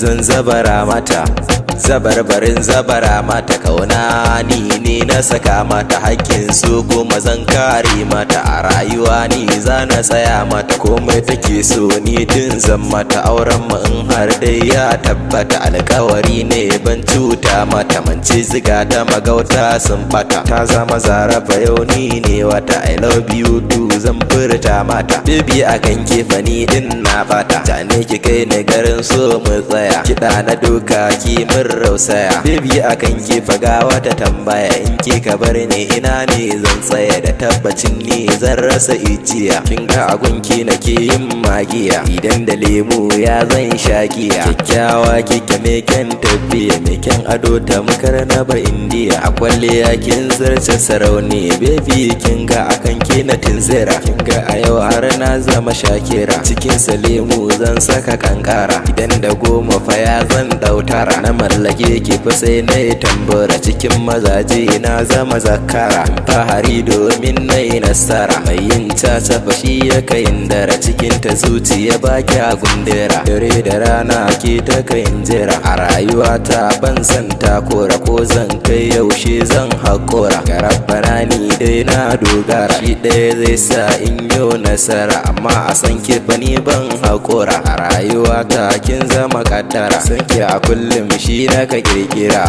Zan zabara mata, zabarbarin zabara mata kauna. Ni ne na saka mata hakkin su, kuma zan kare mata. A rayuwa ni za na tsaya mata, komai take so ni din zan mata. Auren mu in har dai ya tabbata, alkawari ne ban cuta mata. Mance ziga ta magauta sun bata, ta zama zaraba yau ni ne wata. I love you too zan furta mata. Baby, akan kefa ni din na bata ta ne, ki kai ni garin so mu tsaya, kiɗa na doka ki min rausaya. Baby, akan kefa ga wata tambaya: in ki ka bar ni, ina ne zan tsaya? Da tabbacin ni zan rasa ijiya. Kin ga agunki nake yin magiya, idan da lemu ya zan sha giya. Kyakkyawa kike, mai kyan tafiya, mai kyan ado ta mukar na ba Indiya. A kwalliya kin zarce sarauni. Baby, kin ga akan ki na tunzira, kin ga a yau har na zama Shakira. Cikin lemu zan saka kankara, idan da 10 fa ya zan dautara. Na mallake ki fa sai na yi tambura, cikin mazaje na zama zakara. Fahari domin na yi nasara, mai yin caca fa shi ya kayin dara. Cikin ta zuciya ba kya gundura, dare da rana ke ta kayin jira. A rayuwata ban san takura, ko zan kai yaushe zan haƙura. Ga Rabbana ni dai na dogara, shi ɗaya zai sa in yo nasara. Amma a san ki fa ni ban haƙura, a rayuwata kin zama kaddara. San ki a kullum shi na ka kirkira.